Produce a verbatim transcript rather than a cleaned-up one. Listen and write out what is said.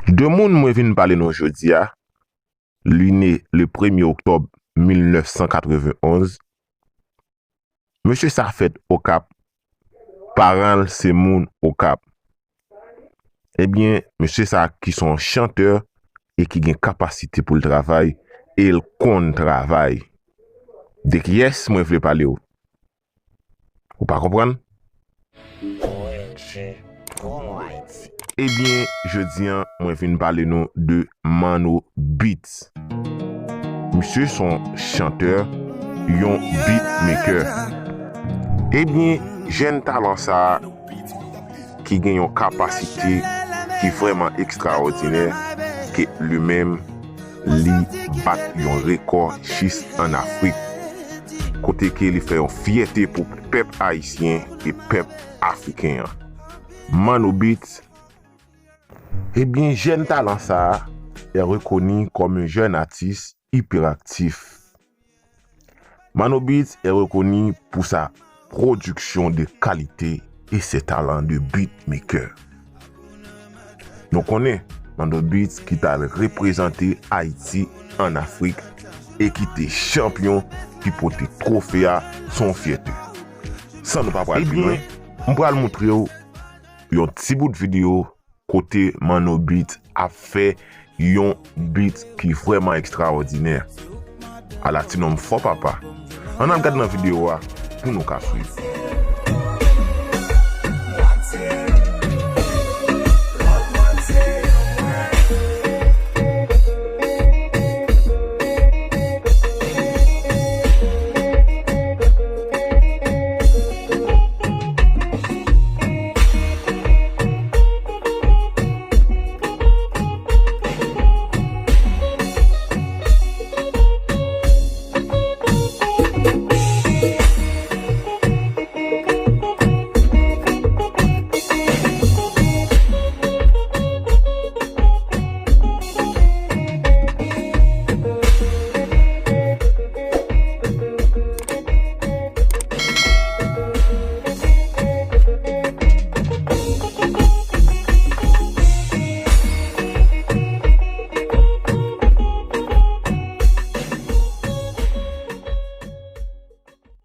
De moun mwen vin pale nou jodi a, li ne le premye oktòb mil nèf san katrevenn onz. Mesye sa fèt Okap, paran l se moun Okap. Ebyen, mesye sa ki se yon chantè e ki gen kapasite pou l travay, e l konn travay. De kiyès mwen vle pale w? Ou pa konprann? Ebyen, jodi a, mwen vin pale nou de Manno Beats. Misye se yon chantè, yon beatmaker. Ebyen, jèn talan sa a, ki gen yon kapasite ki vrèman ekstraòdinè, ke li menm, li bat yon rekò jis ann Afrik, kote ke li fè yon fyète pou pèp ayisyen e pèp afriken an. Manno Beats. Ebyen, jèn talan sa a est reconnu comme un jeune artiste hyperactif. Manno Beats est reconnu pour sa production de qualité et ses talents de beatmaker. Nou konnen Manno Beats ki t al reprezante Ayiti ann Afrik e ki te chanpyon, ki pote twofe a, se yon fyète. San nou pa pral pi lwen, m pral montre w yon ti bout videyo kote Manno Beats ap fè yon beat ki vrèman ekstraòdinè. Ala ti nonm fò papa. Ann al gad nan videyo a pou nou ka swiv.